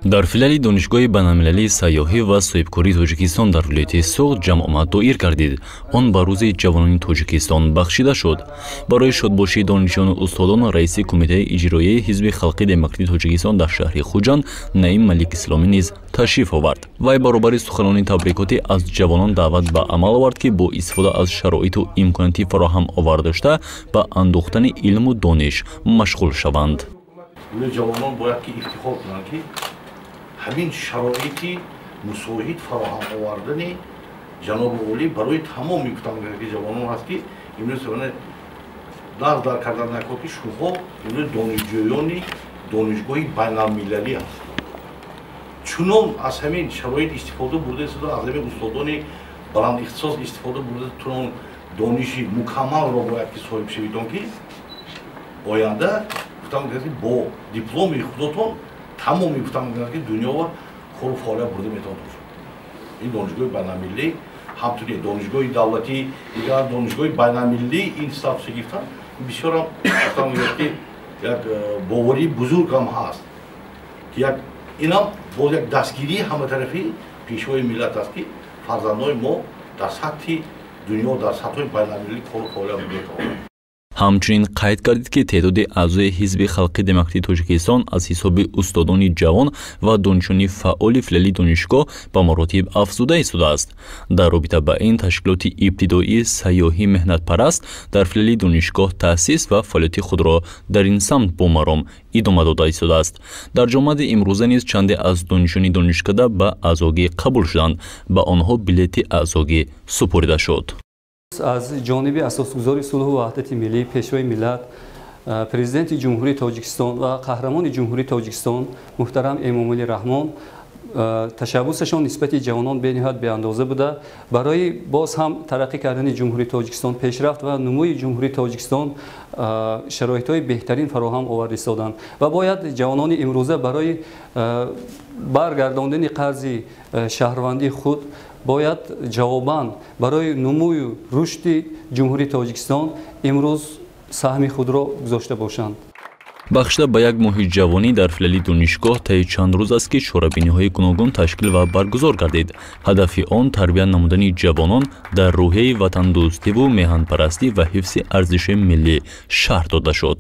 Дар филиали Донишгоҳи байналмилалии сайёҳӣ ва соҳибкории Тоҷикистон дар вилояти Суғд ҷамъомад доир гардид. Он ба Рӯзи ҷавонони Тоҷикистон бахшида шуд. Барои шодбошии донишҷӯёну устодон раиси Кумитаи иҷроияи Ҳизби халқи демократии Тоҷикистон дар шаҳри Хуҷанд Наим Маликисломӣ низ ташриф овард. Вай баробари суханони табрикотӣ аз ҷавонон даъват ба амал овард, ки бо истифода аз шароиту имконоти фароҳам овардашуда ба андӯхтани илму дониш машғул шаванд. Ҷавонон бояд ки ифтихор кунанд, ки ҳамин шароити мусоид фароҳам овардани ҷаноби олӣ барои тамоми гуфтам, ҷавонон ҳаст, ки имрӯз нағз дар кардан накор, ки шумоҳо имрӯз донишҷӯёни донишгоҳи байналмилалӣ ҳастанд. Чунон аз ҳамин шароит истифода бурда истода, аз ҳамин устодони баландихтисос истифода бурда, чунон дониши мукаммалро бояд ки соҳиб шавидон, ки оянда гуфтам, бо дипломи худотон тамоми гуфтам, ки дунёва кору фаъолият бурда метавонад. Ин донишгоҳи байналмилалӣ ҳамчунин донишгоҳи давлатӣ, дигар донишгоҳи байналмилалӣ ин статусе гирифтан бисёрам гуфтам, ки як боварии бузург ҳам ҳаст, ки як инам боз як дастгирии ҳаматарафи Пешвои миллат аст, ки фарзандои мо дар сатҳи дунё, дар сатҳҳои байналмилалӣ кору фаъолият бурда метавонанд. Ҳамчунин қайд кардид, ки теъдоди аъзои Ҳизби халқи демократии Тоҷикистон аз ҳисоби устодони ҷавон ва донишҷӯёни фаъоли филиали донишгоҳ ба маротиб афзуда истодааст. Дар робита ба ин ташкилоти ибтидоии сайёҳӣ меҳнатпараст дар филиали донишгоҳ таъсис ва фаъолияти худро дар ин самт бо маром идома дода истодааст. Дар ҷомади имрӯза низ чанде аз донишҷӯёни донишкада ба аъзогӣ қабул шуданд. Ба онҳо билети аъзогӣ супорида шуд. Аз ҷониби асосгузори сулҳу ваҳдати миллӣ, Пешвои миллат, Президенти Ҷумҳурии Тоҷикистон ва Қаҳрамони Ҷумҳурии Тоҷикистон муҳтарам Эмомалӣ Раҳмон ташаббусашон нисбати ҷавонон бениҳоят беандоза буда, барои боз ҳам тараққӣ кардани Ҷумҳурии Тоҷикистон, пешрафт ва нумӯи Ҷумҳурии Тоҷикистон шароитҳои беҳтарин фароҳам оварда истоданд. Ва бояд ҷавонони имрӯза барои баргардондани қарзи шаҳрвандии худ бояд ҷавобан барои нумӯю рушди Ҷумҳурии Тоҷикистон имрӯз саҳми худро гузошта бошанд. Бахшида ба як моҳи ҷавонӣ дар филиали донишгоҳ таи чанд рӯз аст, ки чорабиниҳои гуногун ташкил ва баргузор гардид. Ҳадафи он тарбия намудани ҷавонон дар рӯҳияи ватандӯстиву меҳанпарастӣ ва ҳифзи арзиши миллӣ шарҳ дода шуд.